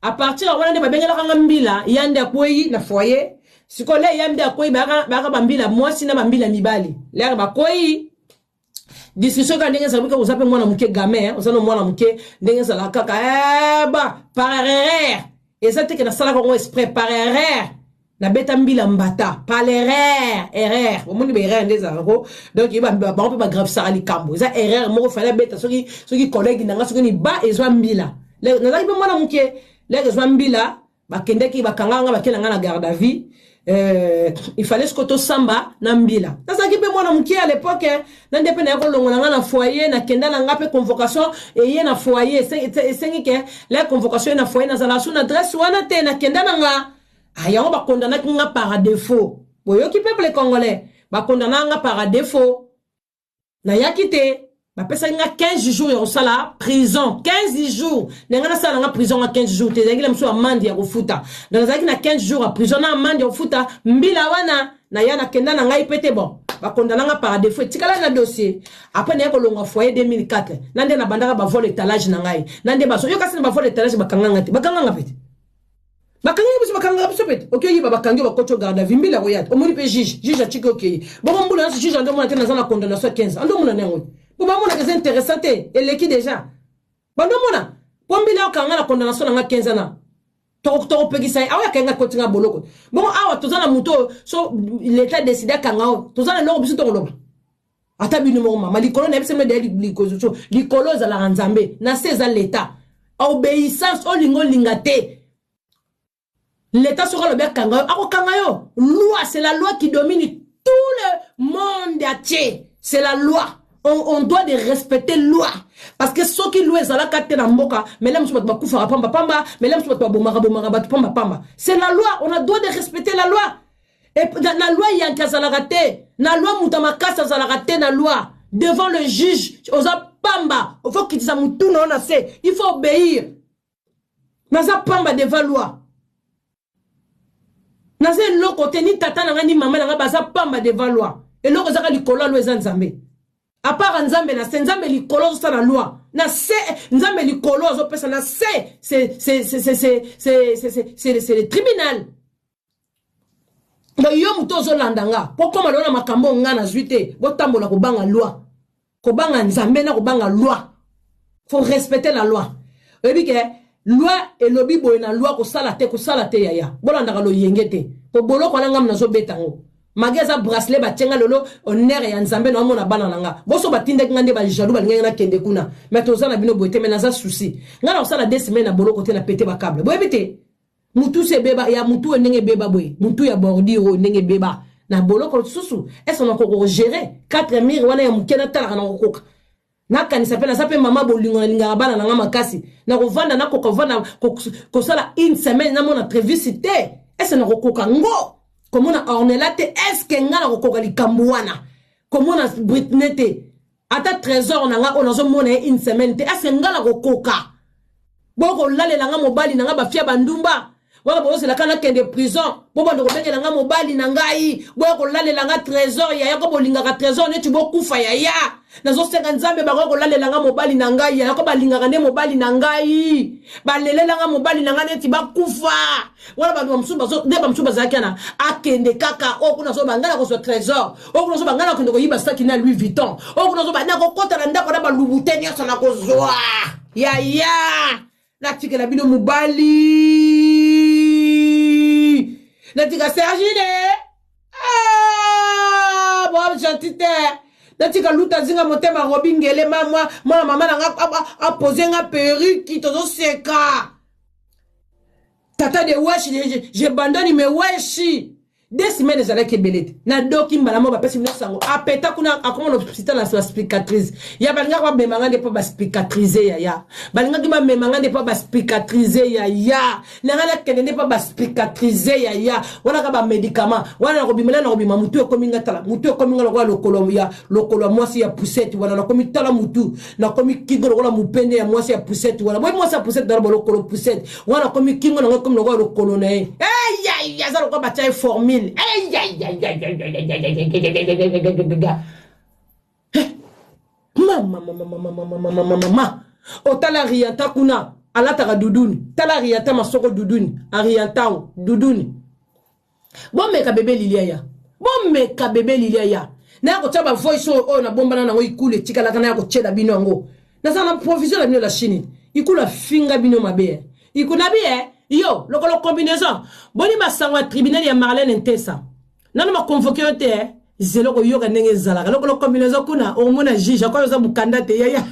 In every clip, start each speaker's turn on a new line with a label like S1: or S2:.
S1: A partir ya wana nde babengelaka nga mbila ya nde akwei na foyer. Sikoyo le ya nde akwei, bayaka bambila mwasi na bambila mibali. Lere bakwei discussion kaka ndenge ezalaka, oza mpe mwana moke, gamin, oza no mwana moke, ndenge ezalaka kaka ba par erreur. Eza te ke nasalaka yango exprès, par erreur nabeta mbila mbata, par l'erreur, erreur, omoni ba erreur nde ezalaka ko. Donc bango mpe bagravisaka likambo, eza erreur moko fale abeta soki collègue na nga, soki ni ba ezwa mbila. Nazalaki mpe mwana moke, lere ezwa mbila, bakendaki bakanga nga, bakenda nga na garde à vue. Il fallait siko tosamba na mbila. Nazalaki mpe mwana moke à l'époque, na nde mpe naya kolongola nga na foyer. Nakenda na nga mpe convocation eye na foyer, esengi ke la convocation ye na foyer, nazala su na adresse wana te. Nakenda na nga, ah, yango bakondanaki nga par défaut. Boyoki, peuple congolais, bakondana nga par défaut. Nayaki te, bapesaki nga 15 jours ya kosala prison. 15 jours na ngai, nasala nanga prison nga 15 jours te, ezalaki na mosusu amende ya kofuta. Donc nazalaki na 15 jours ya prison na amende ya kofuta. Mbila wana naya, nakenda na ngai mpe te. Bon, bakondana nga par défaut, etikala na dossier. Après naye kolongwa foyer 2004, na nde nabandaka bavol étalage na ngai, na nde bazo yo kasi na bavol étalage. Bakanganga te, bakanganga mpe te, bakangaki biso, bakangaka biso mpe te. Oki oyiba, bakangi yo, bakoti yo garde à vue, mbila koya te, omoni mpe juge atiki, okei bongo mbula nyonso. Juge ando omona te, naza na condamnation ya 15, ando omona na yango mpo bamonaka eza intéressant te, eleki déjà. Bando omona mpo mbila okanga na condamnation na nga 15 ana, tokopekisa ye awa, akangi, akoti nga boloko. Bongo awa toza na moto oyo, so l'état décide akanga oyo, toza na eloko biso tokoloba? Ata bino moko, mama, likolo na yebisa bino deya, likolo ezalaka Nzambe, na se eza l'état. Obéissance, olinga olinga te, l'état soki alobi akanga yo, akokanga yo. Loi, c'est la loi qui domine tout le monde entier, c'est la loi. On doit de respecter loi, parce que soki loi ezalaka te na mboka, mais la mosusu bato bakufaka pamba pamba, mais la mosusu bato babomaka bomaka bato pamba pamba. C'est la loi, on a droit de respecter la loi. Et na loi, yanki azalaka te na loi, moto ya makasi azalaka te na loi. Devant le juge, oza pamba, il faut kitisa motu na yo na se, il faut obéir. Naza pamba devant loi, naza eloko te, ni tata na ngai ni mama na ngai baza pamba devant loi. Eloko ezaka likolo ya loi eza Nzambe. À part Nzambe na se, Nzambe likolo azosala loi, na se Nzambe likolo azopesa, na se c'est le tribunal. Donc yo moto ozolanda nga, mpo koma lelo na makambo nga nazwi te, botambola kobanga loi, kobanga Nzambe na kobanga loi. Faut respecter la loi. Oyebi ke loi elobi boye na loi, kosala te, kosala te. Yaya, bolandaka loyenge te, po boloko wana ngamu nazobeta yango mage eza bracelet batienga lelo, honneur ya Nzambe na omona bana na nga boso batindaki nga nde bajaloux, balingaki nakende kuna. Mais toza na bino boye te, mais naza souci nga na kosala 2 semaines na boloko te, na pete bacâble. Boyebi te, mutu so ebeba ya mutu oyo ndenge ebeba boye, mutu ya bordure oyo ndenge ebeba na boloko lisusu, ese nakoka kogérer 4 murs wana ya moke? Natalaka, nakokoka? Nakanisa mpe naza mpe mama bolingo, nalingaka bana na nga makasi. Nakovanda, nakoka kovanda kosala une semaine namona Trevisi te? Ese nakokoka ngo komona Ornela te? Eske nga nakokoka likambo wana, komona Britney te, ata Trésor na nga oyo nazomona ye une semaine te? Eske nga nakokoka bokolalela nga mobali na nga? Bafia bandumba wana bozozelaka nakende prison po bando kobengela nga mobali na ngai, boya kolalela nga Trésor. Yaya, ko bolingaka Trésor neti bokufa. Yaya, nazosenga Nzambe, bakoya kolalela nga mobali na ngai. Yaya, ko balingaka nde mobali na ngai, balelela nga mobali na ngai neti bakufa. Wana bato bamosusu nde bamosusu bazalaki wana, akende kaka oyo kuna azoba ngai nakozwa Trésor, oyo kuna azoba ngai nakende koyiba saki na Louis Vuitton, oyo kuna azoba nakokɔta na ndako na baLouboutin nyonso nakozwa. Yaya, natikela bino mobali, natika Sergine, ah, bo gentil te, natika luta zinga motema robi ngele mwana mama na nga apose nga perruque, tozoseka. Tata de wesh, j'abandonne mes weshi. 2 semaines ezalaki ebele te, nadoki mbala moko, bapesi bino sango apeta kuna, akoma na hôpital na bacicatrice ya balingaki bamema nga nde mpo bacicatrize. Yaya, balingaki bamema nga nde mpo bacicatrize. Yaya na ngai, nakende nde mpo bacicatrize. Yaya, wana ka bamédicament wana, nakobima na nakobima, mutu ekomi nga, tala mutu ekomi nga lokola lokolo ya lokolo ya mwasi ya poussette wana. Nakomi, tala mutu, nakomi kingo lokola mopende ya mwasi ya poussette wana. Boyi mwasi ya poussette dala bolokolo poussette wana, nakomi kingo nango ekomi lokola lokolo na ye. Eyai, aza lokola batya ye formule. Mama, mama, mama, mama, mama, otala rianta kuna. Alataka duduni. Tala Ariata masoko duduni. Ariantao duduni. Bomeka bebe Lilia ya. Bomeka bebe Lilia ya. Naya kotia ba voice oyo oyo nabombana nango ikulu etikalaka naya kotiela bino yango. Nazala na provision na bino la Chine. Ikulu afinga bino mabe. Eh. Ikulu nabi eh. Yo, lokolo combinaison. Boni basango ya tribunal ya Marlène Ntesa. Nanu ba convoquer yo te eh. Zelo koyoka ndenge ezalaka. Lokolo combinaison kuna omona juge akoyo oza mukanda te yaya.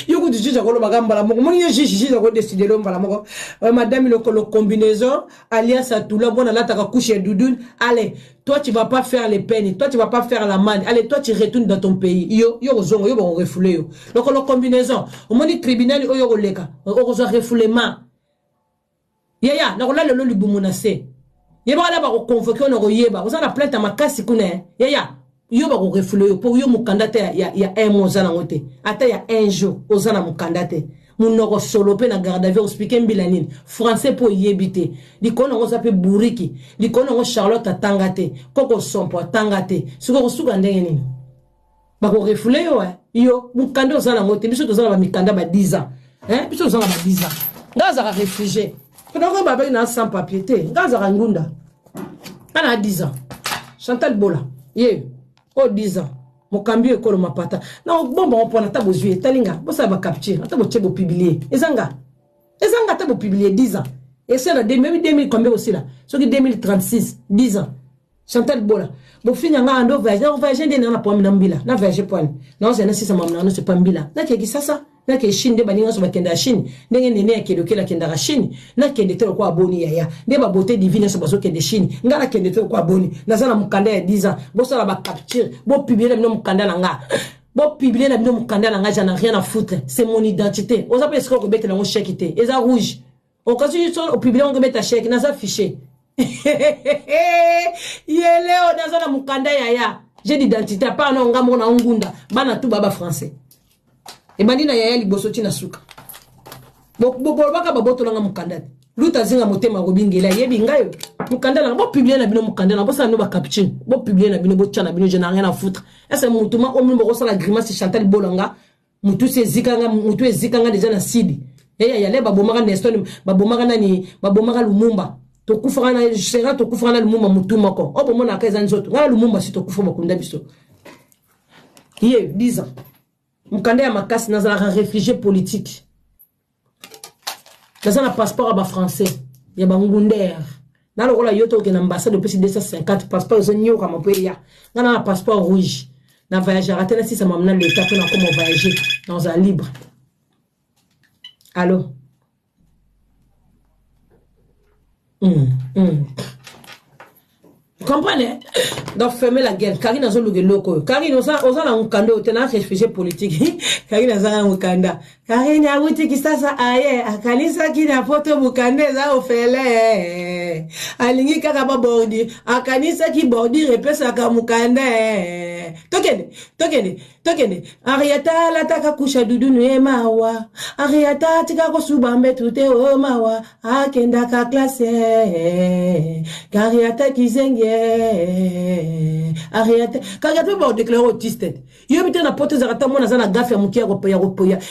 S1: Yo kutu juge akolobaka mbala moko. Moni yo juge juge ako décider lo mbala moko. Euh, madame lokolo combinaison alias Atula bon alataka couche ya doudoune. Allez, toi tu vas pas faire les peines, toi tu vas pas faire la manne. Allez, toi tu retournes dans ton pays. Yo yo kozonga yo bako refouler yo. Lokolo combinaison. Omoni tribunal oyo koleka. Okozwa refoulement. Yaya nakolala lelo libumu na se. Yebaka na bako convoquer yo na koyeba. Oza na plainte ya makasi kuna eh. Yaya yo bako refouler yo po yo mukanda te ya, ya un mois oza nango te. Ata ya un jour oza na mukanda te. Munoko solo pe na garde à vue expliquer mbila nini? Français po oyebi te. Likolo nango oza pe bourriki. Likolo nango Charlotte atanga te. Koko sompo atanga te. Sikoyo okosuka ndenge nini? Bako refouler yo eh. Yo mukanda oza nango te. Biso toza na ba mikanda ba 10 ans. Hein? Biso toza na ba 10 ans. Nga azaka réfugié. Pona ko ba na sans papier te. Nga azaka ngunda. Ana 10 ans. Chantal Bola. Ye. Oh 10 ans. Mokambi ekolo mapata. Na bomba ngo pona ta bozui etalinga. Bosala ba capture. Ata botie bo publier. Eza nga. Eza nga ata bo publier 10 ans. Esala 2000 combien osila? Soki 2036 10 ans. Chantal Bola, bofinga nga ando voyage, na voyage nde na poami na mbila, na voyage poani. Na ozela na sisa mamu na no pa mbila. Na ke kisasa, na ke Chine nde baninga so bakenda Chine, ndenge nene ya kelokela kendaka Chine, na kende te lokola boni yaya. Nde ba beauté divine so bazo kende Chine, nga na kende te lokola boni. Naza na mukanda ya 10 ans, bosala ba capture, bo publier na bino mukanda na nga. Bo publier na bino mukanda na nga, j'en ai rien à foutre. C'est mon identité. Oza pe esika okobetela yango chèque te. Eza rouge. Okasi so opublie yango beta chèque naza fiché. Yeleo naza na mukanda yaya. J'ai d'identité à part na nga moko na ngunda bana tout baba français. Ebandi na yaya liboso ti na suka. Bolobaka babotolanga mukanda te. Luta zinga motema kobingela yebi ngai mukanda na bo publier na bino mukanda na bosala no ba capture bo publier na bino botya na bino je n'ai rien à foutre. Est-ce mutu ma omi bokosala grimace Chantal Bolanga mutu si ezika nga mutu ezika nga deja na sidi eya ya le babomaka Neston babomaka nani babomaka Lumumba tokufaka na sera tokufaka na Lumumba mutu moko oyo bomonaka eza nzoto nga na Lumumba si tokufa bakunda biso ye 10 ans mokanda ya makasi nazalaka réfugié politique naza na passeport ya bafrançais ya bangunder na lokola yo te okende ambassade opesi 250 passeport ezonyokama mpo eya nga na na passeport rouge na voyageaka te nasisa mama na leta mpo nakoma voyage nazala libre allo Comprenez? Donc fermez la gueule. Karine azoluka eloko oyo. Karine oza oza na mukanda oyo te na réfugié politique. Karine aza na mukanda. Karine awuti Kisasa aye akanisaki na poto mukanda eza ofele. Alingi kaka ba bordure. Akanisaki bordure epesaka mukanda. Tokende, tokende. Tokende. Henrietta alataka kusha dudunu ye mawa. Henrietta atika kosuba mbetu te o oh, mawa. Akendaka classe. Henrietta kizengi. Henrietta. Henrietta mpe baodeklare autiste te. Yoyebi te na poto ezalaka ata mwana aza na gafe ya moke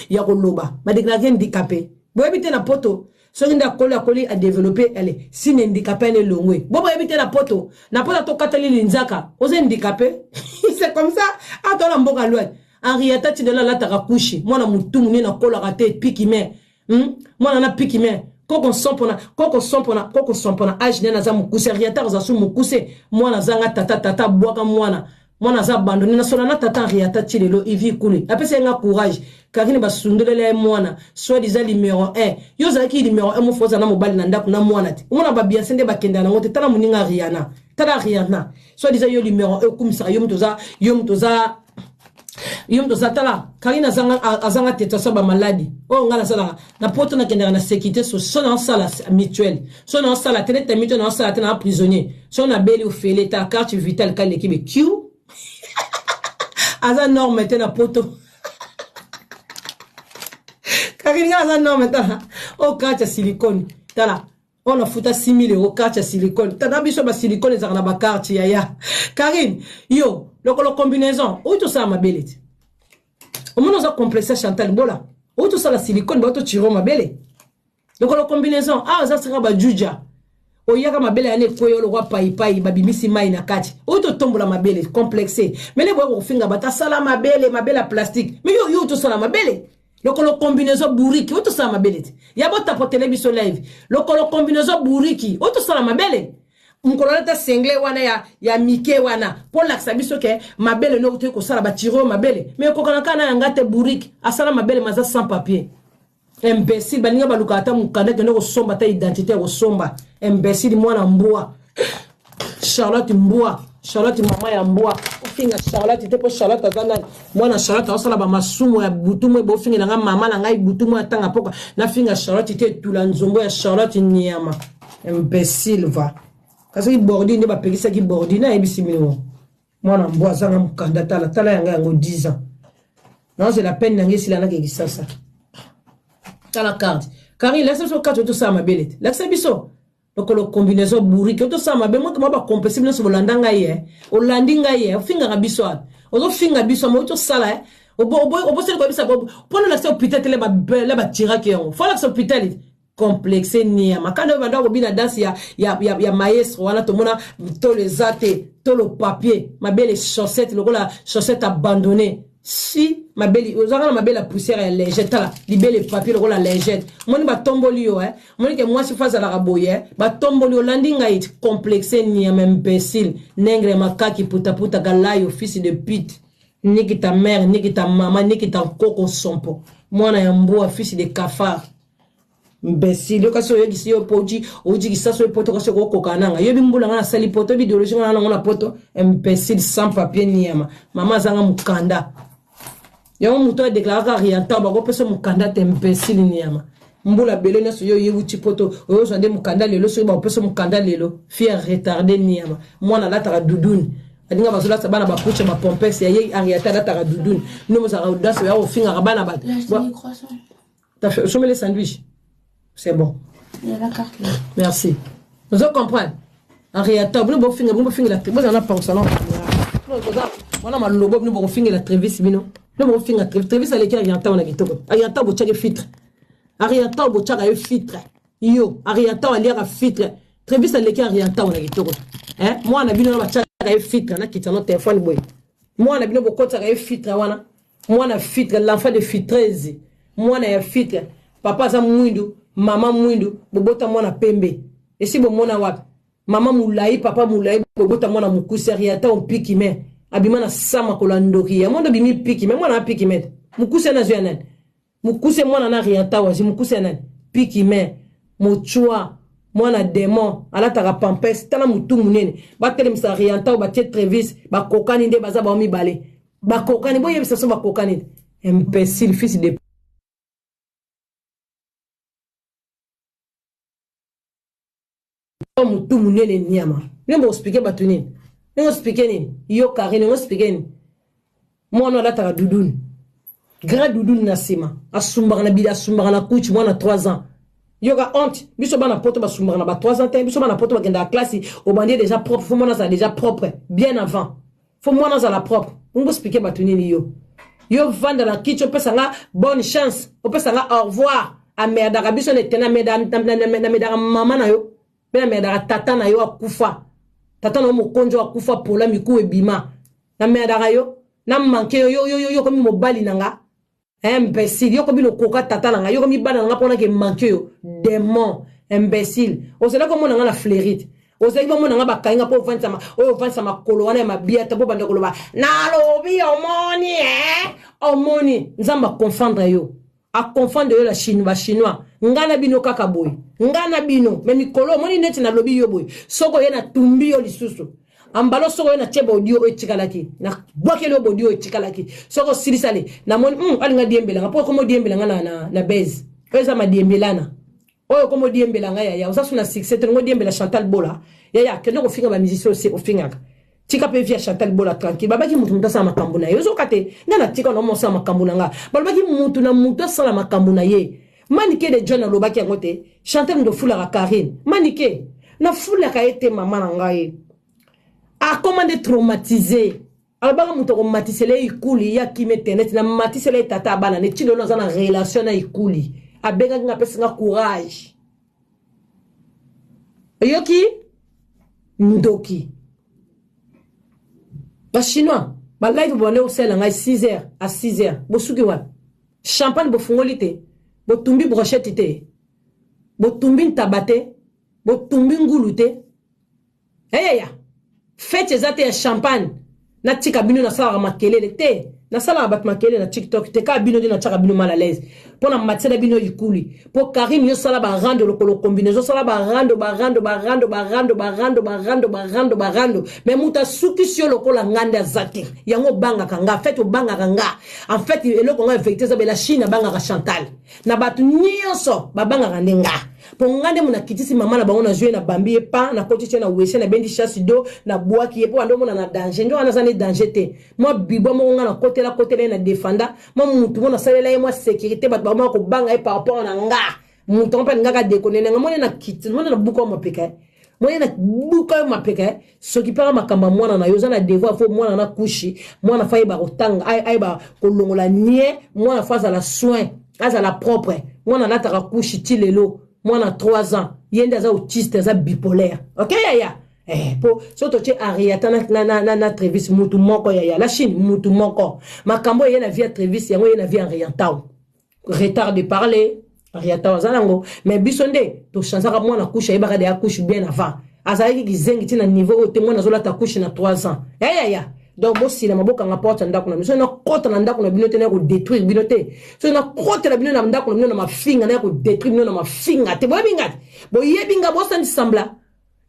S1: ya koloba. Badeklare handicapé. Boyebi te na poto soki nde akoli akoli adeveloppe ale sine handicapé ane elongwe bo boyebi te na poto na poto atokateli linzaka oza handicapé c'est comme ça atola mboka loin Henrietta Tidela alataka kushi mwana mutu munene akolaka te piki me Mwana na piki me koko nsompo na koko nsompo na koko nsompo na age nene aza mokuse Henrietta aza su mokuse mwana azanga tata tata abwaka mwana mwana aza abandonne nasola na tata Henrietta ti lelo Ivy Kule apesa ye nga courage Karine basundolela ye mwana soit disant numero 1 yo ozalaki numero 1 mofu ozala na mobali na ndako na mwana te omona ba Beyoncé nde bakendaka nango te tala moninga Rihanna tala Rihanna soit disant yo numero 1 okumisaka yo moto oza yo moto oza yo moto oza tala Karine azanga azanga tetation ba maladi oyo nga nasalaka na poto nakendaka na sécurité so so naosala mutuelle so naosala te nete mutuelle naosala te na prisonnier so nabeli ofele ta carte vitale kaleki be q aza norme te na poto Karine nga aza norme tala oyo carte ya silicone tala oyo nafuta 6000 euro carte ya silicone tala biso ba silicone ezalaka na ba carte yaya Karine yo lokolo combinaison oyo tosala mabele te omoni oza complexe Chantal Bola oyo tosala silicone bato tiro mabele. Lokolo combinaison awa ah, oza saka bajuja oyaka mabele yana ekweya olokwa paipai babimisi mai na kati oyo totombola mabele complexe mele boya kofinga bato asala mabele mabele ya plastique me yo yo tosala mabele lokolo combinaison bouriki oyo tosala mabele te ya botapotele biso live lokolo combinaison bouriki oyo tosala mabele mokolo alata sengle wana ya, ya mike wana mpo olakisa biso ke mabele noko toyei kosala batiro oyo mabele me ekokana kaka na yanga te bouriki asala mabele maza sans papier imbecile baninga baluka ata mokanda kende kosomba ata identité ya kosomba imbecile mwana mbwa charlotte mbwa charlotte mama ya mbwa ofinga charlotte te mpo charlotte aza nani mwana charlotte aosala bamasumu ya butu mwe bofingela nga mama na ngai butu mwe atanga mpoka nafinga charlotte te etula nzombo ya charlotte niama imbecile va kasi bordi nde bapekisaki bordi nayebisi bino mwana mbwa azanga mokanda tala tala yanga yango 10 ans nazela peine nanga esila nake kisasa tala carte karine lakisa biso carte otosala mabele te lakisa biso lokolo combinaison bourrique otosala mabe moto mwa bakomplese bino nyonso bolanda ngai ye olandi ngai ye ofingaka biso awa ozofinga biso ma otosala ye obosani koyebisa mpona olakisa hôpital te le batiraki yango fo olakisa hôpital complexe niama kanda oyo banda kobina danse ya, ya, ya, ya maestro wana tomona tolo eza te tolo papier mabele chaussette lokola chaussette abandonne si mabele ozalaka na mabele ya poussière ya lingette tala libele papier lokola lingette omoni batomboli yo eh? omoni ke mwasi fo azalaka boye eh? batomboli olandi ngai complexe niama imbécile nengre makaki putaputa galayo fils de pute niki ta mère niki ta mama niki ta nkoko sompo mwana ya mbwa fils de cafard imbécile yo kasi oyebisi yo po outi outi kisasa oyo poto kasi okokoka nanga yobi mbula nga nasali poto oyebi ideologie nga nango na poto imbécile sans papier niama mama azanga mokanda yango moto adeklaraka rianta bakopesa mokanda te imbécile niama mbula bele nyonso yo oyewuti poto oyozwa nde mokanda lelo soki bakopesa mokanda lelo fier retarde niama mwana alataka duduni alinga bazolatisa bana bapucha bapompes ya ye ariata alataka duduni no bozalaka audace oya kofingaka bana bato T'as fait, je mets les sandwichs. C'est bon.
S2: Il y a la carte là.
S1: Merci. Vous comprenez Henrietta, bino bofinga, bino bofinga la boza na pansa na caméra. Wana malobo bino bofinga la Travis bino. Bino bofinga Travis, Travis aleki Henrietta wana kitoko. Henrietta botiaka filtre. Henrietta botiaka ye filtre. Yo, Henrietta aliaka filtre. Travis aleki Henrietta wana kitoko. Hein? Mwana bino na batiaka ye filtre na kitano téléphone boye. Mwana bino bokotiaka ye filtre wana. mwana filtre l'enfant de filtreuse mwana ya filtre papa aza mwindu mama mwindu bobota mwana pembe esi bomona wapi mama molai papa molai bobota mwana mokuse riata ompiki me abima na sa makolo ya ndoki ya mondo obimi piki me mwana apiki me te mokuse nazwi ya nani mokuse mwana na riata wazi mokuse ya nani piki me mochua mwana demon alataka pampes tala motu monene batelemisa rianta oyo batie trevis bakokani nde baza bao mibale bakokani boyebisa so bakokani imbécile fils de motu monene niama bino boexplike bato nini ndenge oexplike nini yo karine ngo explike nini mwana alataka duduni grand duduni na nsima asumbaka na bili asumbaka na kuchi mwana 3 ans yoka honte biso bana poto basumbaka na ba 3 ans te biso bana poto bakendaka classe obandi déjà propre fo mwana azala déjà propre bien avant fo mwana azala propre bongo explike bato nini yo yo vanda na kiti opesa nga bonne chance opesa nga au revoir amerdaka biso na etene amedaka mama na yo mpe amerdaka tata na yo akufa tata na yo mokonzi akufa pola mikuwa ebima namerdaka yo na manke yo yo yo yo komi mobali na nga imbécile yo komi lokoka tata na nga yo komi bana na nga mpona ke manke yo demon imbécile ozalaki komona nga na fleurite ozalaki bamona nga bakangi nga mpo ovandisa oyo ovandisa makolo wana ya mabiata mpo banda koloba nalobi omoni e omoni nzambe aconfondre yo aconfondre yo la chine bachinois nga na bino kaka boye nga na bino me mikolo omoni neti nalobi yo boye soki oye natumbi yo lisusu ambalo soki oyo natie baaudio oyo etikalaki nabwakeli oyo baaudio oyo etikalaki soki osilisale namoni mm, alinga diembelanga mpo okoma odiembelanga na, na, na base oyo eza madiembelana oyo okoma odiembelanga yaya oza so na succès te longo odiembela chantal bola yaya kende kofinga bamusicien osi ofingaka tika mpe vie ya chantal bola tranquille babaki motu motu asala makambo na ye ozoka te ngai natika na omosala makambo na nga balobaki motu na motu asala makambo na ye Manike de John alobaki yango te. Chantal ndo fulaka Karine. Manike, na fulaka ye te mama na ngai. Akoma nde traumatisé. Alobaka moto akomatisela ye ikuli ya kimi internet na matisela ye tata ya bana ne ti lelo aza na relation na ikuli. Abengaki nga apesi nga courage. Oyoki? Ndoki. Ba chinois, ba live bobande kosalela ngai 6 heures à 6 heures. Bosuki wapi? Champagne bofungoli te. Botumbi brochette te. Botumbi ntaba te. Botumbi ngulu te. Eyaya. Fete eza te ya champagne. Natika bino nasalaka makelele te. Nasalaka bato makelele na TikTok te. Kaka bino nde natiaka bino mal à l'aise. Mpo na matisela bino likuli. Mpo Karine yo sala ba rando lokolo combinaison sala ba rando ba rando ba rando ba rando ba rando ba rando ba rando ba rando. Mais moto asukisi yo lokola nga nde aza te. Yango obangaka nga. En fait obangaka nga. En fait eloko nga vérité eza bela Chine abangaka Chantal. Na bato nyonso babangaka nde nga. Po nga nde monakitisi mama na bango na zwi ye na bambi ye pa na kotisi ye na wese na bendi chasse d'eau na bwaki ye po ando mona na danger nde wana aza ne danger te mwa bibwa moko nga na kotela kotela ye na defanda mwa mutu moko nasalela ye mwa sécurité bato bakoma kobanga ye par rapport na nga mutu yango mpe alingaka dekone nanga mone na kiti mone na buka yo mapeka mone na buka yo mapeka soki mpaka makambo ya mwana na yo oza na devoir fo mwana na kushi mwana fo ayeba kotanga ayeba kolongola nie mwana fo azala soin azala propre mwana alataka kushi ti lelo mwana 3 ans ye nde aza autiste aza bipolaire ok yaya eh, po so totie ariata na, na, na, na, na trevis mutu moko yaya la chine mutu moko makambo eye na vie ya trevis yango eye na vie ya riantao retard de parler riantao aza nango mais biso nde tochangeaka mwana couche ayebaka deya couche bien avant azalaki kizengi ti na niveau oyo te mwana azolata couche na 3 ans yayaya donc bosilama bokanga porte ya ndako na bino soki nakota na ndako na bino te naya kodétruire bino te soki nakotela bino na ndako na bino na mafinga naya kodétruire bino na mafinga te boyebi nga te boyebi nga bosandi sambla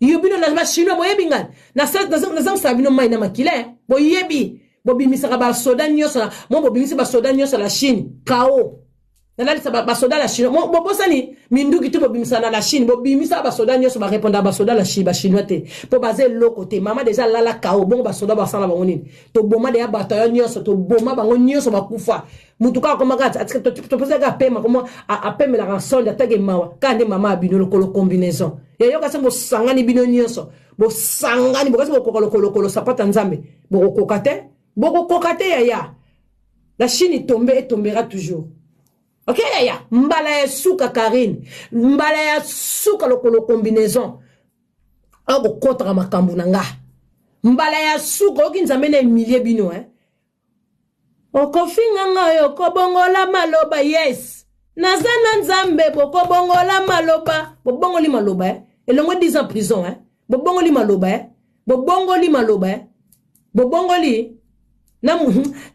S1: yo bino na bachinois boyebi nga nazangisaka bino mai na makila eh? boyebi bobimisaka basoda nyonso mo bobimisi basoda nyonso la chine kao nalalisa basoda la chine bobosani minduki te bobimisa na la chine bobimisaka basoda nyonso barepondaka basoda la chine bachinois te mpo baza eloko te mama deja alala kao bongo basoda basala bango nini toboma deya bato yo nyonso toboma bango nyonso bakufa mutu kaka koma kaka topesaka apema koma apemelaka sonde atake mawa kaka nde mama ya bino lokolo combinaison yayoka se bosangani bino nyonso bosangani bokasi bokoka lokolokolo sapata nzambe bokokoka te bokokoka te yaya la chine tombe et tombera toujours ok yaya mbala ya suka karine mbala ya suka lokolo combinaison akokotaka makambo na nga mbala ya suka oyoki nzambe na emilie bino eh? Okofinga ngai okobongola maloba yes naza na nzambe bokobongola maloba bobongoli maloba eh? elongo 10 ans prison eh? bobongoli maloba eh? bobongoli maloba eh? bobongoli na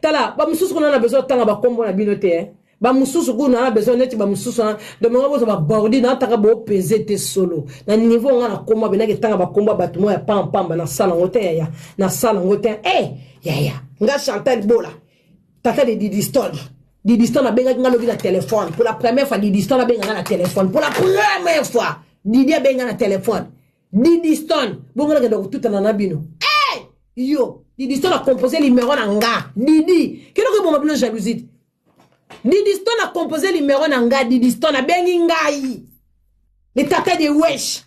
S1: tala bamosusu kuna na besoin otanga bakombo na bino te eh? Ba mususu kuna na besoin neti ba mususu na donc nga boza ba bordi na taka bo peser te solo na niveau nga na koma benaki tanga ba komba batu mo ya pam pamba na sala ngo te yaya na sala ngo te eh yaya nga Chantal Bola tata de Didi Stone Didi Stone abengaki nga lobi na téléphone pour la première fois Didi Stone abenga nga na téléphone pour la première fois Didi abenga na téléphone Didi Stone bongo nakenda kotutana na bino eh yo Didi Stone a composé numéro na nga Didi kino ko boma bino jalousie Didi Stone a composé numéro na nga Didi Stone abengi ngai le tata de wesh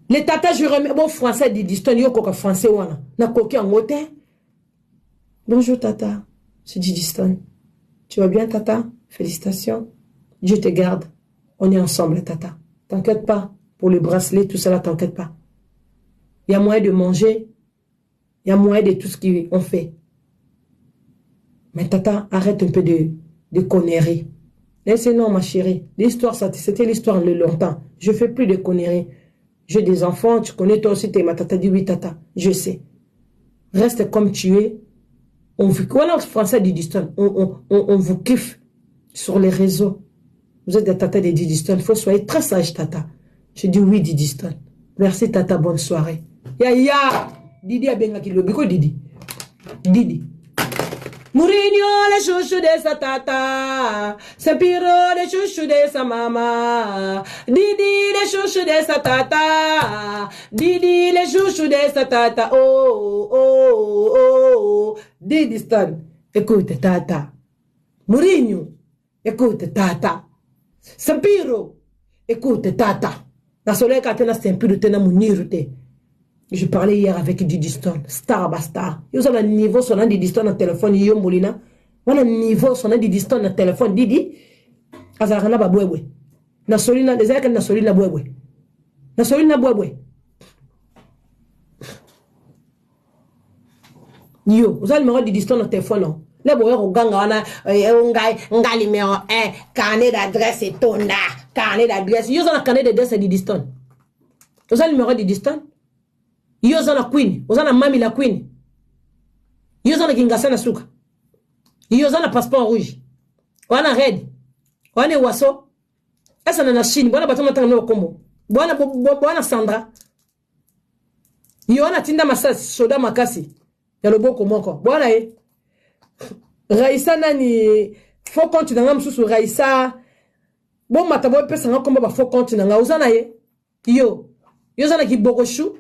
S1: le tata je remets bon français Didi Stone yo koka français wana nakoki yango te bonjour tata c'est Didi Stone tu vas bien tata félicitations Dieu te garde on est ensemble tata t'inquiète pas pour le bracelet tout ça là t'inquiète pas il y a moyen de manger Il y a moyen de tout ce qu'on fait. Mais tata, arrête un peu de, de conneries. Et c'est non, ma chérie. L'histoire, c'était l'histoire de longtemps. Je fais plus de conneries. J'ai des enfants, tu connais toi aussi, t'es ma tata dit oui, tata. Je sais. Reste comme tu es. On vous, voilà, français Didiston, on, on, on, on vous kiffe sur les réseaux. Vous êtes des tata de Didiston. Il faut soyez très sage, tata. Je dis oui, Didiston. Merci, tata. Bonne soirée. Ya, ya. Didi abengaki lobi ko Didi. Didi. Mourinho le chouchou de sa tata, Sempiro le chouchou de sa maman, Didi le chouchou de sa tata, Didi le chouchou de sa tata, oh oh oh, oh. Didi Stone, écoute tata, Mourinho, Écoute tata. Sampiro. Écoute tata. Nasoleka te na Sampiro te na Muniru te. Je parlais hier avec Didi Stone, star ba star. Yo za na niveau sona Didi Stone na téléphone yo mbolina. Wana niveau sona Didi Stone na téléphone Didi azalaka na babwebwe. Na soli na ezalaka na soli na bwebwe. Nasololi na bwebwe. Yo, oza numéro de distance na téléphone non? Le boya koganga wana eh, eh, ngai nga numéro 1 carnet d'adresse etonda carnet d'adresse yo oza na carnet d'adresse ya didiston oza numéro de distance yo oza na queen oza na mami la queen yo oza na kingasa na suka yo oza na passeport rouge wana red wana ewaso esana na chine bwana bato matanga no kombo bwana bwana sandra yo wana tinda masasi soda makasi ya loboko moko bwana ye raisa nani faux compte na nga mosusu raisa bomata bopesa nga kombo ba faux compte na nga oza na ye yo yo oza na kibokoshu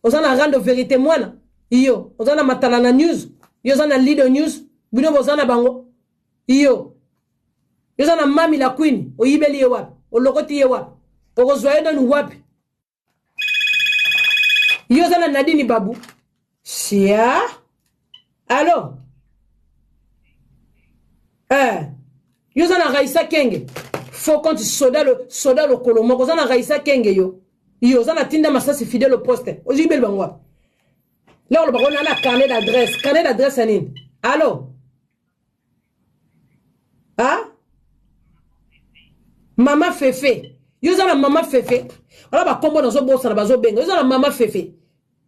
S1: oza na rando verite mwana yo oza na matalana news yo oza na lido news bino boza na bango yo yo oza na mami la queen oyibeli ye wapi olokoti ye wapi okozwa ye nanu wapi yo oza na nadini babu sia alo eh. yo oza na raisa kenge faux compte soda, lo, soda lokolo moko oza na raisa kenge yo yo oza na tinda masasi fidèle au poste ozibeli bango wapi leo olobaka ona na carnet d'adresse carnet d'adresse ya nini alo ah? mama fefe yo oza na mama fefe wala bakombo nazobosana bazobenga yo oza na mama fefe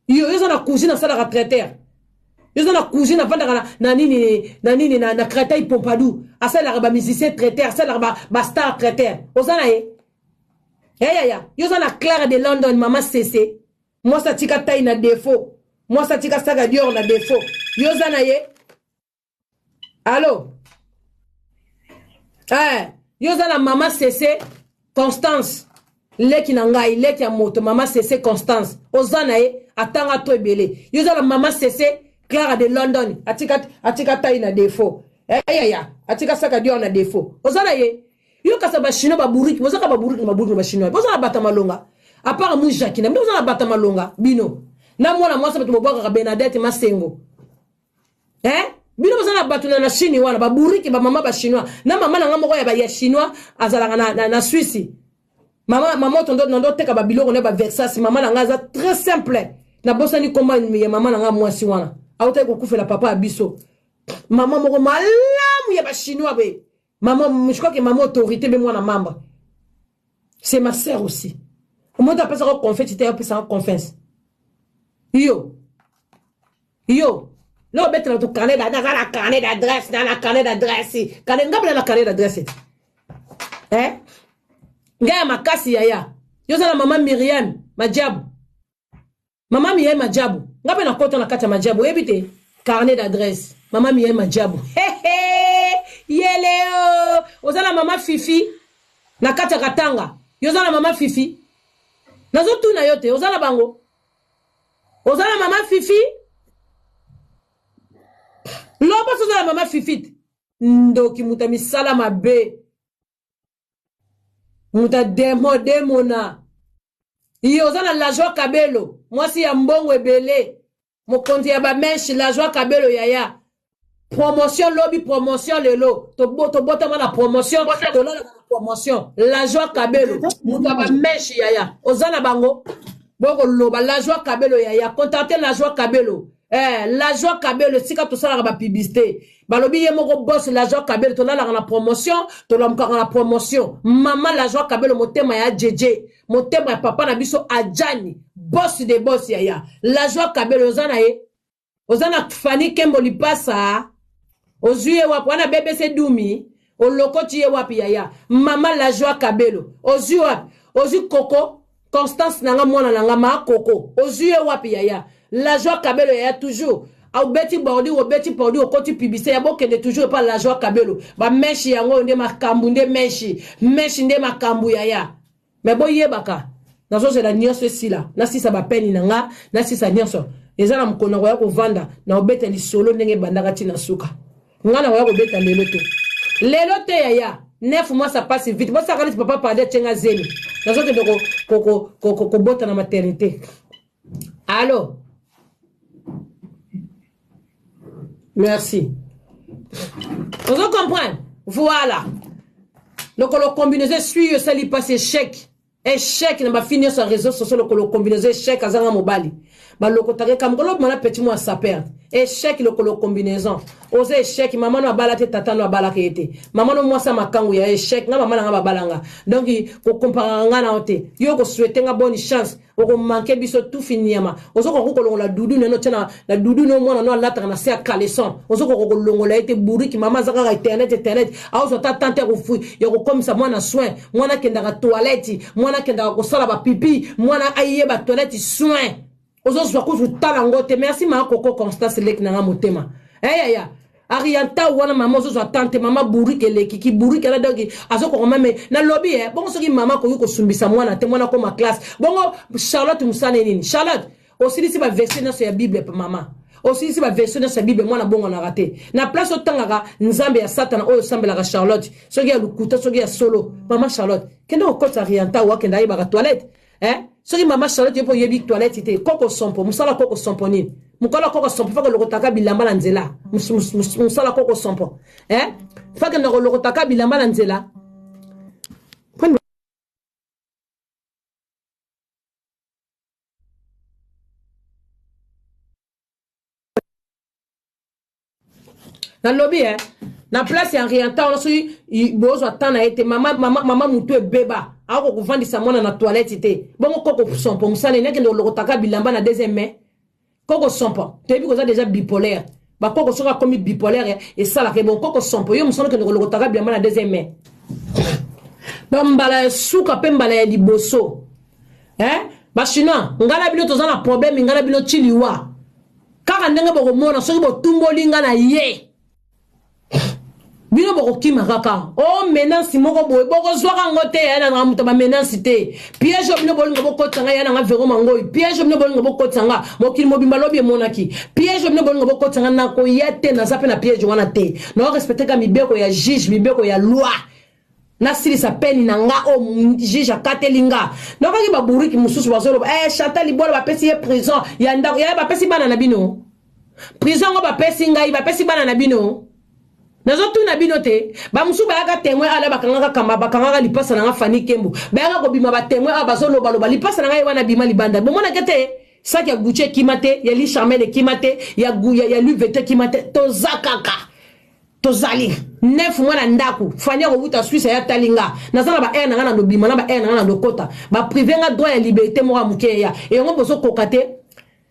S1: yo yo oza na cousine asalaka traiteur yo oza na cousine afandaka na, na nini na nini na, na créteil pompidou asalelaka bamusicien traiteur asalelaka bastar ba traiteur oza na ye yayaya yo oza na clara de london mama sese mwasi atika tai na defaut mwasi atika saka dior na defaut yo oza na ye Allo eh, yo oza na mama sese Constance leki na ngai leki ya moto mama sese Constance oza na ye atanga to ebele yo oza na mama sese Clara de London atika atika tai na defaut eh, yaya atika saka dior na defaut oza na ye yo kasa ba chinois ba bourrique bozaka ba bourrique na ba bourrique na ba chinois boza na bata malonga à part mu Jacques na bino boza na bata malonga bino na mwana mwasi bato bobwakaka Bernadette Masengo eh bino boza na bato na na chine wana baburiki bamama bachinois na mama na nga moko ya, ya chinois azalaka na, na, na swisse mama mama oto ndo oteka babiloko na baversas mama na nga aza très simple nabosani nkombo ya mama na nga mwasi wana autaki kokufela papa ya biso mama moko malamu ya bachinois be mama je crois que mama autorité be mwana membre c'est ma sœur aussi omoto apesaka confiance te apesaka confiance yo yo no obetela to carnet naza na carnet d'adresse na na carnet d'adresse carnet nga bela na carnet d'adresse eh nga ya makasi yaya yo oza na mama Myriam Majabu mama Myriam Majabu nga mpe nakota na kati ya Majabu oyebi te carnet d'adresse mama Myriam Majabu yeleo oza na mama Fifi na kati ya Katanga yo oza na mama Fifi nazotuna yo te oza na bango oza na mama fifi loba soza na mama fifi te ndoki moto ya misala mabe moto ya demo demona ye oza na lajoi kabelo mwasi ya mbongo ebele mokonzi ya bameshe lajoi kabelo yaya promotion lobi promotion lelo tobotama na promotion tolalaka na promotion la joie kabelo moto ya bameshe yaya oza na bango bokoloba la joie kabelo yaya contacte la joie kabelo eh, la joie kabelo esika tosalaka bapublicité balobi ye moko boss la joie kabelo tolalaka na promotion tolamukaka na promotion mama la joie kabelo motema ya jeje motema ya papa na biso ajani boss de boss yaya la joie kabelo oza na ye oza na Fanny Kembo lipasa ozwi ye wapi wana BBC Dumi olokoti ye wapi yaya mama la joie Kabelo ozwi wapi ozwi koko Constance na nga mwana na nga ma koko ozwi ye wapi yaya la joie Kabelo yaya toujours obeti bordi obeti pordi okoti publicité ya bokende toujours epa la joie Kabelo ba meshi yango nde makambu nde meshi meshi nde makambu yaya Mais boyebaka nazozela nyonso esila nasisa bapeni na nga nasisa nyonso eza na mokolo nakoya kovanda na obeta lisolo ndenge ebandaka ti na suka nga nakoya kobeta lelo te lelo te yaya nef mois ça passe vite bosaka neti papa pade atyenga zemi nazokende kobota na maternité allo merci ozo comprendre voilà lokolo combinaison esui yo esali mpasi échec. Echec na ba fille nyonso ya réseau sociaux lokolo combinaison echec azanga mobali. Balokotaka eka mokolo obima na petit mwa saper. Echec lokolo combinaison. Oza echec mama no abala te tata no abalaka ye te. Mama no mwasi ya makangu ya echec nga mama na nga babala nga. Donc ko comparaka nga na yo te. Yo ko souhaiter nga bonne chance. Oko manquer biso tufi niama. Ozo koka kolongola dudu na yo tia na, na dudu no mwana no alataka na se ya caleçon. Ozo koka kolongola ye te bourrique mama aza kaka internet internet. Aozwa ata temps te ya kofu ya kokomisa mwana soin. Mwana akendaka toilette, mwana akendaka kosala ba pipi, mwana ayeba toilette soin. Ozozwa kutu tala yango te. Merci ma koko Constance leki na nga motema. Eh yaya. Arianta wana mama ozozwa tante mama bourrique eleki ki bourrique ala donc azokoka mame na lobi eh bongo soki mama akoki kosumbisa mwana te mwana akoma classe bongo Charlotte mosala nini Charlotte osilisi ba verset nyonso ya Bible mama osilisi ba verset nyonso ya Bible mwana bongonaka te na place otangaka nzambe ya satana oyo osambelaka Charlotte soki ya lokuta soki ya solo mama Charlotte kende kokotisa Arianta wakende ayebaka toilette Eh? Soki mama Charlotte yo po yebi toilette te, koko sompo, musala koko sompo nini? Mukolo koko sompo faka lokotaka bilamba na nzela. Musala koko sompo. Eh? Faka na kolokotaka bilamba na nzela. Nalobi eh na place ya Henrietta wana soki bozwa temps na ye te mama, mama, mama mutu ebeba akoka kovandisa mwana na toilette te bongo koko sompo mosala nini akende kolokotaka bilamba na deuxième mai koko sompo toyebi koza deja bipolaire bakoko soki akomi bipolaire esalaka ebon koko sompo yo mosala okende kolokotaka bilamba na deuxième mai donc mbala ya suka mpe mbala ya liboso eh? bachinois ngai na bino toza na problème ngai na bino tiliwa Kaka ndenge bokomona soki botumboli nga na ye bino bokokima kaka o oh, menance moko boye bokozwaka yango te ya nanga moto ba menance te piège oyo bino bolinga bokotisa nga ya nanga vero mangoi piège oyo bino bolinga bokotisa nga mokili mobimba lobi emonaki piège oyo bino bolinga bokotisa nga nakoya te naza mpe na piège wana te nao respecte ka mibeko ya juge mibeko ya loi nasilisa peni na nga oyo juge akateli nga nayokaki baburiki mosusu bazoloba eh, chantal libola bapesi ye prison ya ndako yaya bapesi bana na bino prison yango bapesi ngai bapesi bana na bino nazotuna bino te bamosusu bayaka temoin ala bakangaka kamba bakangaka lipasa na nga fani kembo bayaka kobima batemoin awa bazolobaloba lipasa na ngai ye wana bima libanda bomonake te saki ya gucci ekima te ya licharmel ekima te ya, ya, ya louis vuitton ekima te toza kaka Tozali neuf mois na ndaku Fanny akowuta Suisse aya tali nga naza na ba heure na nga na lobima na ba heure na nga na lokota ba prive nga droit ya liberte moko ya muke eya yango bozo koka te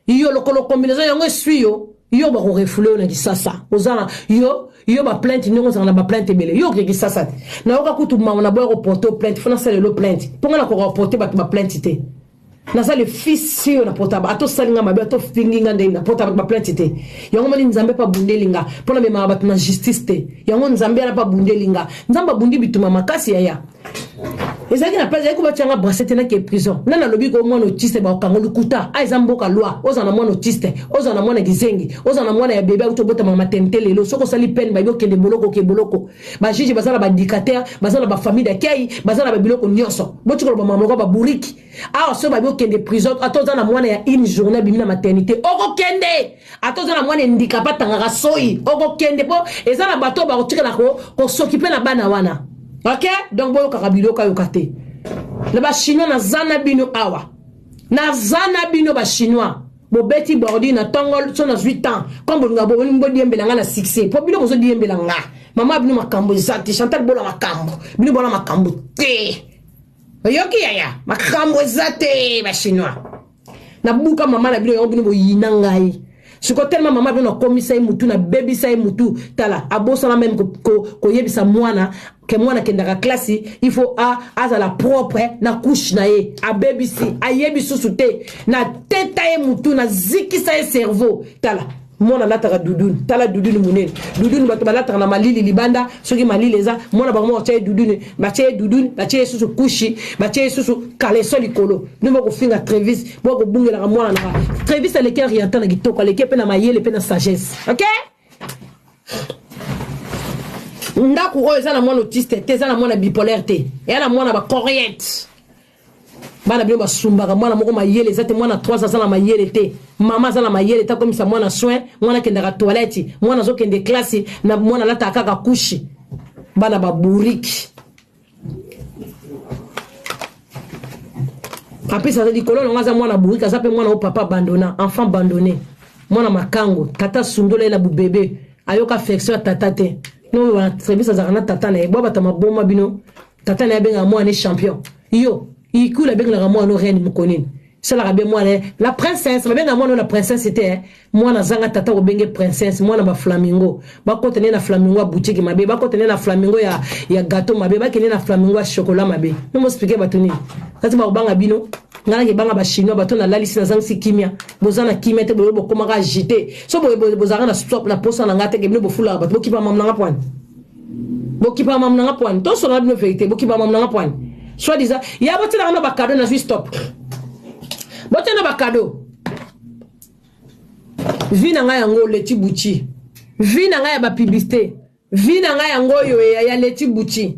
S1: yo lokolo combinaison yango esui yo yo bako refoule yo na kisasa oza na yo yo ba plainte ndenge ozala na ba plainte ebele yo oke kisasa te nayoka kutu mawa na boya koporte plainte fo nasala lelo plainte mpo nga nakoka koporte bato ba plainte te Naza le fils oyo na pota ata osali nga mabe ata ofingi nga ndenge na pota bato ba plainte te yango moni nzambe mpe abundeli nga mpo na memaka bato na justice te yango nzambe yana mpe abundeli nga nzambe abundi bituma makasi yaya ezalaki na place ezalaki kobatia nga bracelet te nake prison nani alobi ko mwana autiste bakokanga lokuta a eza mboka loi ozala na mwana autiste ozala na mwana kizengi ozala na mwana ya bebe auti obotama na maternité lelo soki osali peine bayebi okende boloko oke boloko ba juge baza na ba dictateur baza na ba famille d'accueil baza na ba biloko nyonso boti koloba makambo lokola ba bourrique awa soki babi okende prison ata oza na mwana ya une journée abimi na maternité okokende ata oza na mwana endika mpe atangaka soyi okokende mpo eza na bato oyo bakotikala kosokipe na bana wana ok donc boyokaka biloko ayoka te na bachinois naza na bino awa naza na bino bachinois bobeti bordure na ntongo so nazwi temps comme bolinga bolingi bodiembela nga na succès mpo bino bozodiembela nga mama bino makambo eza te chantal bola makambo bino bola makambo te oyoki yaya makambo eza te bachinois nabuka mama na bino yango bino boyina ngai siko telema mama bino nakomisa ye mutu nabebisa ye mutu tala abosana meme koyebisa ko, ko mwana ke mwana akendaka klasi il faut azala propre na couche na ye abebisi ayebi susu te nateta ye mutu nazikisa ye cerveau tala mwana alataka duduni tala duduni monene duduni bato balataka na malili libanda soki malili eza mwana bango moko batya ye duduni batya ye duduni batya ye susu kushi batya ye susu kaleso likolo bino bokofinga trevis bokobungelaka mwana nanga trevis aleki arienta na kitoko aleki mpe na mayele mpe na sagesse ok ndako oyo eza na mwana autiste te eza na mwana bipolaire te eya na mwana bacoriente bana bino basumbaka mwana moko mayele eza te mwana 3 aza na mayele te mama aza na mayele te akomisa mwana soin mwana akendaka toilette mwana azokende klasi na mwana alataka kaka kushi bana baburiki. En plus aza likolo na nga, aza mwana bourrique, aza mpe mwana oyo papa abandonna, enfant abandonné, mwana makango, tata asundola ye na bubebe, ayoka affection ya tata te. No wana service azalaka na tata na ye, bwa bato maboma bino. Tata na ye abengaka mwana champion. Yo ikula abengelaka mwana reine mokonini salaka be mwana la princesse, babengaka mwana la princesse te eh. Mwana azanga tata kobenge princesse, mwana baflamingo bakota nde na flamingo ya boutique mabe, bakota nde na flamingo ya gâteau mabe, bakende na flamingo ya chocolat mabe. No moexpliquer bato nini kasi bakobanga bino. Ngai nake banga bachinois, bato nalalisi, nazangisi kimia. Boza na kimia te, boye bokomaka agité. So boye bozalaka na stop na posa na ngai teke bino bofulaka bato. Bokipa mamu nanga pwani, bokipa mamu nanga pwani, tosolola bino vérité. Bokipa mamu nanga pwani, soit disant ya botielaka na bacadeau, nazwi stop, botia na bacadeau. Vie na ngai yango Leti Buchi, vie na ngai ya bapublicité, vie na ngai yango oyo ya Leti Buchi,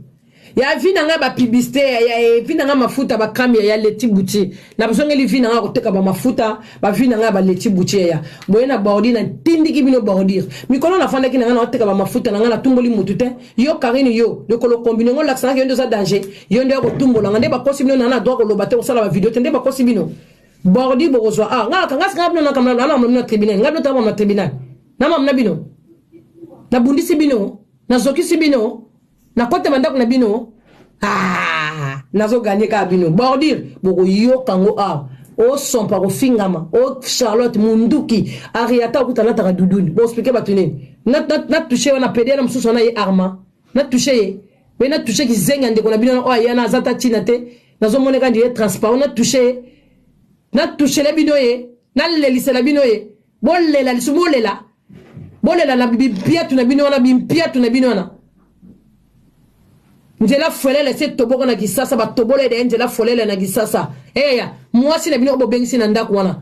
S1: ya vie na ngai bapublicité, ya vie na ngai mafuta bakrame ya Leti Buchi. Na bozongeli vie na ngai koteka bamafuta, bavie na ngai ya baleti Buchi. Ya boye na bordure, natindiki bino bordure. Mikolo nafandaki na ngai, naoteka bamafuta na ngai, natumboli mutu te. Yo Karine, yo lokolo combine ngo olakisangaki, yo nde oza danger, yo nde ya kotumbolanga. Nde bakosi bino na na droit koloba te, kosala bavideo te, nde bakosi bino. Bordi bokozwa a nga nga nga bino na na na tribunal, nga bino tama na tribunal na mamu na bino, nabundisi bino, nazokisi bino, nakotema ndako na bino. Ah, nazoganye kaka bino. Bordure bokoyoka ngo awa, osompa kofingama o Charlotte munduki Ariata okuta alataka duduni. Boexpliquer bato nini? Natouche wana pede na mosusu wana ye Arma, natouche ye mpe natouche kizenga ndeko na bino oyo ayana aza ta ntina te. Nazomoneka ndi ye transparent, natouche ye, natouchele bino ye, nalelisela bino ye. Bolela lisu, bolela, bolela na bimpiatu na bino wana, bimpiatu na bino wana. Nzela folele se toboko na Kisasa, batobola ede nzela folele na Kisasa. Eya mwasi na bino oyo bobengisi na ndako wana,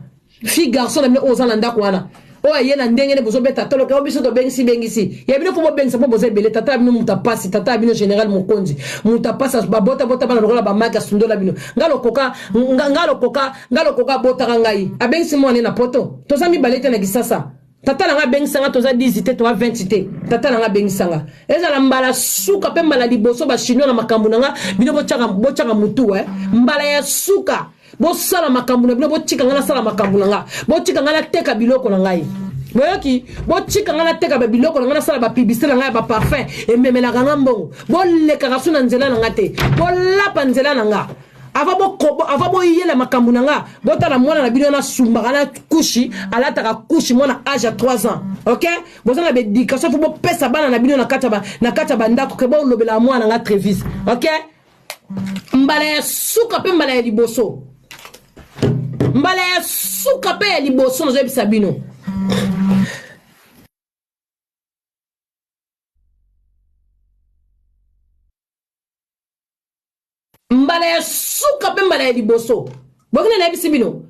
S1: fi garçon na bino oyo oza na ndako wana, oyo aye na ndenge nde bozobeta toloka oyo biso tobengisi bengisi ya bino mpo bobengisa, mpo boza ebele. Tata ya bino moto apasi, tata ya bino général mokonzi moto apasi, babotabota bana lokola bamaki, asundola bino. Nga lokoka, nga lokoka, nga lokoka abotaka ngai, abengisi mwana na poto. Toza mibale te na Kisasa. Tata na nga abengisanga, toza 10 te, toza 20 te. Tata na nga abengisanga, ezala mbala suka mpe mbala liboso. Bachinois na makambo na nga, bino botyaka, botyaka mutu eh. Mbala ya suka bosala makambo na bino, botika nga nasala makambo na nga, botika nga nateka biloko na ngai. Boyoki? Botika nga nateka babiloko na ngai, nasala bapublicité na ngai ya baparfum ememelaka nga mbongo. Bolekaka so na nzela na nga te, bolapa nzela na nga. Avant boyela makambo na nga, botala mwana na bino wana asumbaka na kushi, alataka kushi, mwana age ya 3 ans. Ok, boza na baéducation, fo bopesa bana na bino na kati ya bandako ke bolobelaka mwana nga Trevis. Ok, mbala ya suka mpe mbala ya liboso, mbala ya suka mpe ya liboso, nazoyebisa bino. Mbala ya suka mpe mbala ya liboso, bokina nayebisi bino,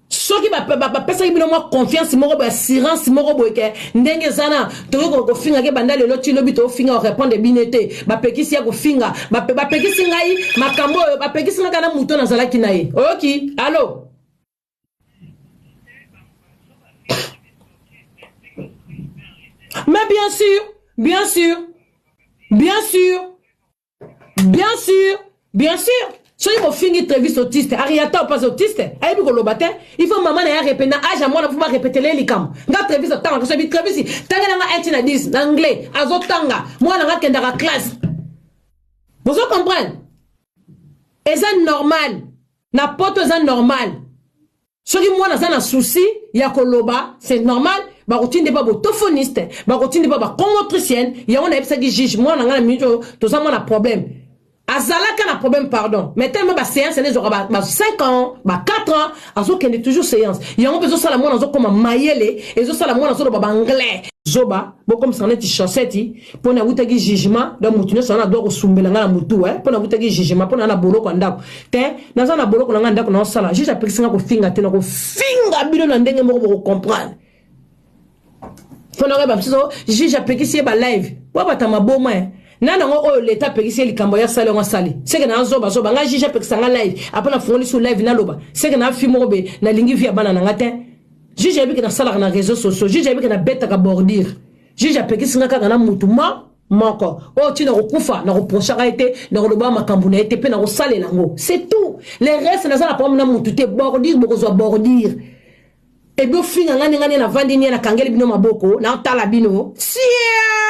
S1: soki bapesaki bino mwa confiance moko boye, assurance moko boye ke ndenge eza na tokoki kofinga ke banda lelo ti lobi tofinga, korépondre bino te. Bapekisi ya kofinga, bapekisi ngai makambo oyo, bapekisi ngai kaka na moto nazalaki na ye. Oyoki? Allo? Mais bien sûr, bien sûr, bien sûr, bien sûr, bien sûr. Soki bofingi Trevis autiste, Ariata opas autiste, ayebi koloba te. Il faut mama na ye arépéter na age ya mwana, fo barépétele ye likambo. Nga Trevis atangaka, soki Trevis tangela nga 1 na 10 na anglais, azotanga. Mwana nga akendaka classe, bozo comprendre? Eza normal na poto, eza normal. Soki mwana aza na souci ya koloba, c'est normal, bakotinda mpa baorthophoniste, bakotinda mpa bacomotricienne. Yango nayebisaki juge, mwana ngai na minute oyo toza mwana problème, azalaka na problème, pardon, mais tellement baséance ene ezwaka ba 5 ans, ba 4 ans, azokende toujours séance. Yango mpe ezosala mwana azokoma mayele, ezosala mwana azoloba baanglais. Zoba bokomisaka neti chaussette mpo nawutaki jugement. Donc motu nyonso wana doit kosumbela ngai na motu mpo nawutaki jugement, mpo naa na boloko ya ndako te. Naza na boloko na ngai ndako, naosala. Juge apekisi ngai kofinga te, na kofinga bino na ndenge moko bokocomprendre. Mpo na koyeba mosusu, juge apekisi ye balive po bata maboma e na nango oyo leta apekisi ye likambo ya asali yango, asali seke na azobazoba. Ngai juge apekisa nga live, apo nafungoli su live, naloba seke na fi moko be nalingi vie ya bana na nga te. Juge ayebi ke nasalaka na réseau sociaux, juge ayebi ke nabetaka bordure, juge apekisi nga kaka na mutu ma. Moko oyo ntina kokufa, nakoprochaka ye te, nakoloba makambo na ye te, mpe nakosalela yango, c'est tout. Le reste, naza na problème na mutu te. Bordure, bokozwa bordure ebi ofinga ngai ndenge nde navandi nie, nakangeli bino maboko, naotala bino sia.